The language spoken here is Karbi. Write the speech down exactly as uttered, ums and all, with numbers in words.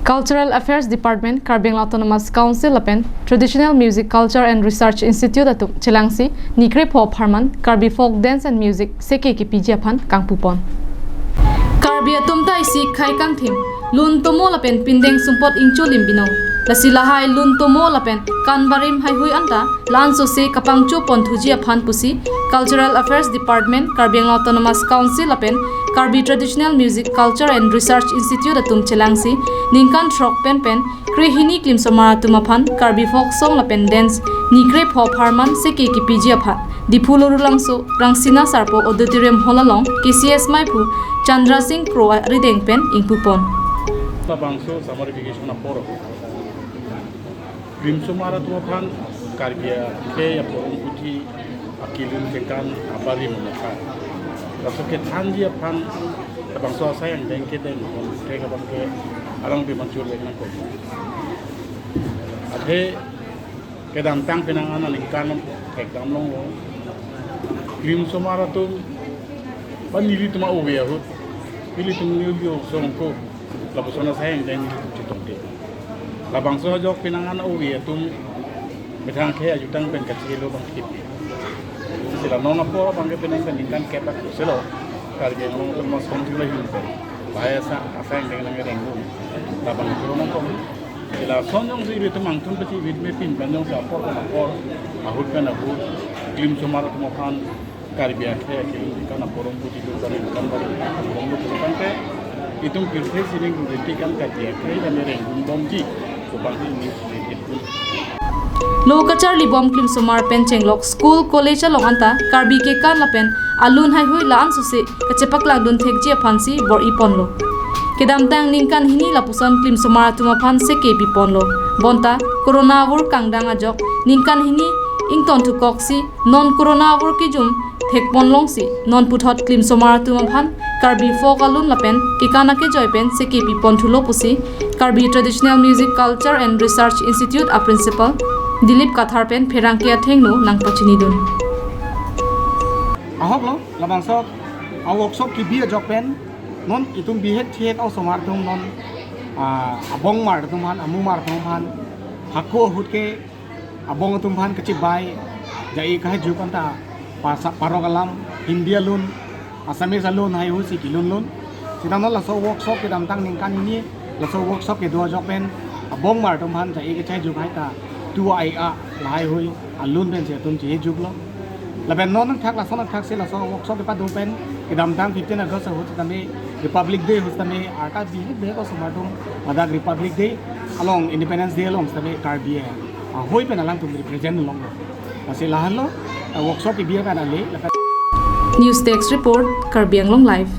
Cultural Affairs Department, Karbi Anglong Autonomous Council lapen Traditional Music Culture and Research Institute atum chelangsi ni krepho apharman Karbi Folk Dance and Music seke kepiji aphan kangpupon. Karbi atum ta isi khei kangthim, lun tomo lapen pindeng sumpot ingcho lim binong. Lasi lahai lun tomo lapen kan barim heihui anta la-an sose kapangcho ponthuji aphan pusi Cultural Affairs Department, Karbi Anglong Autonomous Council lapen Karbi Traditional Music Culture and Research Institute atum chelangsi ningkan throk pen pen krehini klimsomar atum aphan Karbi folk song lapen dance ni krepho apharman seke kepiji aphan Diphu Lorulangso Rangsina Sarpo Auditorium Hall along K C S maiphu Chandra Singh Kro arideng pen ingpupon. Labangso summer vacation apor klimsomar atum aphan Karbi akhei aporom puthi akelun kekan abarim mokha. Laso kethanji aphan labangso asai angdeng kedeng pon ke abang ke alang pe manchur le nangkok. Athe kedamtang penang an aningkan thekdam longlo. Klimsomar atum ba nelitum a-ove ahut, nelitum neli osomar ko, lapuson asai angdeng nelitum chetongte. Labangso ajok penang an ove atum methang akhei ajutang pen kachelo abang kiti. Lasi la non apor abang ke penang pen ningkan kep akhei selo Karbi Anglong Autonomous Council ahin pen bahaya sa asai angdeng nang rengdun. Labang corona kong. Sila son jongsi ilitum angthun pachivit me pin pen jongsi apor pen apor, ahut pen ahut, klimsomar atum aphan Karbi akhei akelun kekan aporom puthi lun kan kan bari aporom lo pulo tangte itum pirthe sining ruriti kan Karbi akhei kami rengdun bomji, pu abang ke ini rengdun. Lo kacharli bom klimsomar pen chenglok school college along anta Karbi kekan lapen alun heihui la-an sose kachepaklang dun thekji aphansi bor-i ponlo. Kedamtang ningkan hini lapuson klimsomar atum aphan seke piponlo. Bonta corona avur kangdang ajok ningkan hini ington thukoksi non corona avur kejum thekpon longsi non puthot klimsomar atum aphan Karbi folk alun lapen kekan akejoi pen seke pipon thulo pusi Karbi Traditional Music Culture and Research Institute a Principal Dilip Kathar pen pherangke athengno nangpachinidun. Ahok lo, labangso a-workshop kebi ajok pen non itum bihek thihek osomar atum non, ah, abongmar atum aphan, amumar atum aphan, hako ahut ke abong atum aphan kachibai, ja-i kahai juk anta pasa parok alam, Hindi alun, Assamese alun heihui si kelun lun. Sitame laso workshop kedamtang ningkan hini laso workshop kedo ajok pen abongmar atum aphan ja-i kachai juk hai ta tu ai a laheihui alun pen si atum chehei juklo. Lapen non nangthak lason nangthak si laso workshop kepado pen kedamtang fifteen August ahut sitame Republic Day ahut sitame arta bihek bihek osomar atum ladak Republic Day along, Independence Day along sitame Karbi ahui pen alangtum represent longlo. Lasi lahenlo, ah, workshop kebi akan ale, lapen News Desk Report, Karbi Anglong Live.